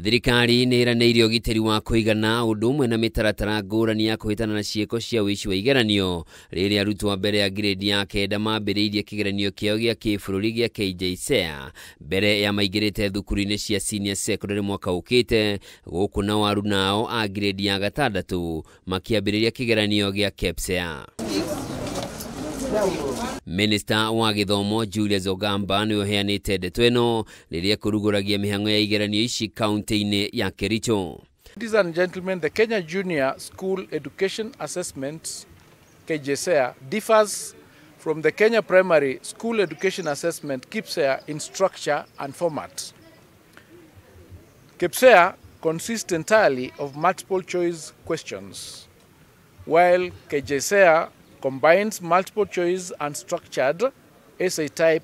Thirikari nĩ ĩranĩire ũgitĩri wa kũigana ũndũ ũmwe na mĩtaratara ngũrani ya kũhĩtana na ciĩko cia ũici wa igeranio rĩrĩa arutwo a mbere ya grade ya kenda mambĩrĩirie kĩgeranio kĩao gĩa kĩbũrũri gĩa KJSEA mbere ya maingĩrĩte thukuru-inĩ cia senior secondary mwaka ũkĩte, gũkũ nao arunao a grade ya gatandatũ makĩambĩrĩria kĩgeranio gĩa KPSEA. Minister wa gĩthomo Julius Ogamba nĩwe ũheanĩte ndeto ĩno rĩrĩa kũrugũragia mĩhang'o ya igeranio ici kaunti-inĩ ya Kericho. Ladies and gentlemen, the Kenya Junior School Education Assessment, KJSEA, differs from the Kenya Primary School Education Assessment, KPSEA, in structure and format. KPSEA consists entirely of multiple choice questions, while KJSEA combines multiple choice and structured essay type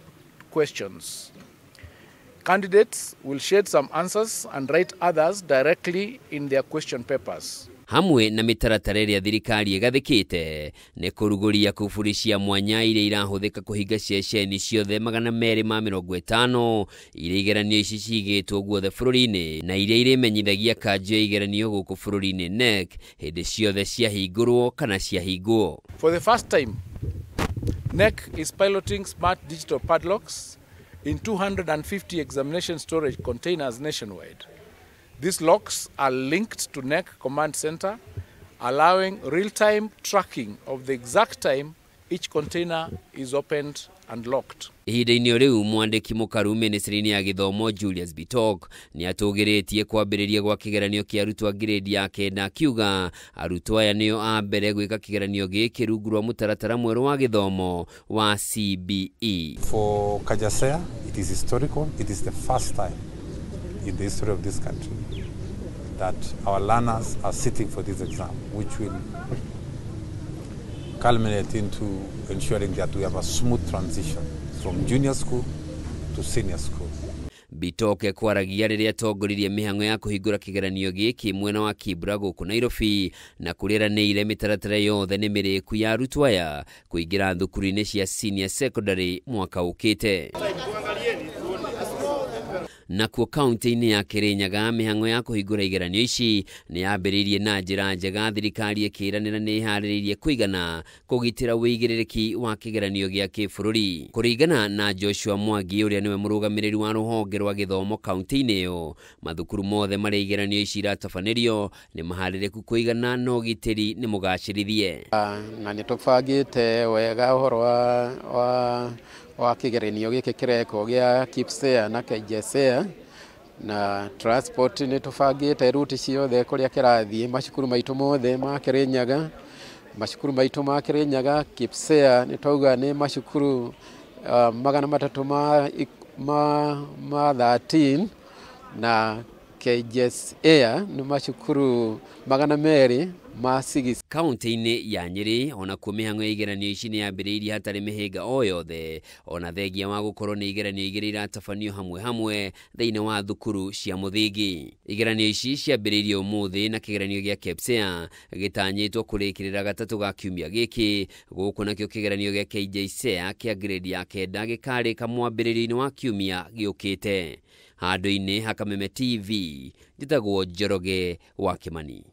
questions. Candidates will shade some answers and write others directly in their question papers. Hamwe na mĩtaratara ĩrĩa thirikari ĩgathĩkĩte nĩ kũrugũria kuburi cia mwanya iria irahũthĩka kũhinga ceceni ciothe 250 iria igeranio ici cigĩtwo guothe bũrũri-inĩ na iria irĩmenyithagia kanjũ ya igeranio gũkũ bũrũri-inĩ KNEC hĩndĩ ciothe ciahingũrwo kana ciahingwo. For the first time, KNEC is piloting smart digital padlocks in 250 examination storage containers nationwide. These locks are linked to KNEC Command Center, allowing real-time tracking of the exact time each container is opened and locked. Ihinda-inĩ o rĩu mwandĩki mũkaru ministry-inĩ ya gĩthomo Julius Bitok nĩ atũgĩrĩtie kwambĩrĩria gwa kĩgeranio kĩa arutwo a grade ya kenda akiuga arutwo aya nĩo a mbere gwĩka kĩgeranio gĩkĩ rungu rwa mũtaratara mwerũ wa gĩthomo wa CBE. For KJSEA, it is historical. It is the first time in the history of this country that our learners are sitting for this exam, which will culminate into ensuring that we have a smooth transition from junior school to senior school. Bitoke kwaragia rĩrĩa atongoririe mĩhang'o ya kũhingũra kĩgeranio gĩkĩ mwena wa Kibra gũkũ Nairobi na kũrĩranĩire mĩtaratara yothe nĩ mĩrĩku ya arutwo aya kũingĩra thukuru-inĩ cia senior secondary mwaka ũkĩte. Nakuo kaunti-inĩ ya Kirinyaga mĩhang'o ya kũhingũra igeranio ici nĩ yambĩrĩirie na njĩra njega, thirikari ĩkĩranĩra nĩ ĩharĩrĩirie kũigana kũgitĩra wĩigĩrĩrĩki wa kĩgeranio gĩa kĩbũrũri. Kũringana na Joshua Mwangi ũrĩa nĩwe mũrũgamĩrĩri wa rũhonge rwa gĩthomo kaunti-inĩ ĩyo, mathukuru mothe marĩa igeranio ici iratabanĩrio nĩ maharĩrĩku kũigana na ũgitĩri nĩ mũgacĩrithie. Na nĩ tũbangĩte wega ũhoro wa kĩgeranio gĩkĩ kĩrekwo gĩa KPSEA na KJSEA na transport nĩ tũbangĩte ruti ciothe kũrĩa kĩrathiĩ macukuru maitũ mothe ma Kirinyaga, macukuru maitũ ma Kirinyaga KPSEA nĩ twauga nĩ macukuru 300 ma 13 na KJSEA nĩ macukuru 200 ma 6. Kaunti-inĩ ya Nyĩrĩ onakuo mĩhang'o ya igeranio ici nĩ yambĩrĩirie hatarĩ mĩhĩnga o yothe ona thengia wa gũkorwo nĩ igeranio igĩrĩ iratabanio hamwe hamwe thĩinĩ wa thukuru cia mũthingi. Igeranio ici ciambĩrĩirie ũmũthĩ na kĩgeranio gĩa KPSEA gĩtanyĩtwo kũrĩkĩrĩra gatatũ ga kiumia gĩkĩ, gũkũ nakĩo kĩgeranio gĩa KJSEA kĩa grade ya kenda gĩkarĩka mwambĩrĩrio-inĩ wa kiumia gĩũkĩte. Handũ-inĩ ha Kameme TV, njĩtagwo Njoroge wa Kimani.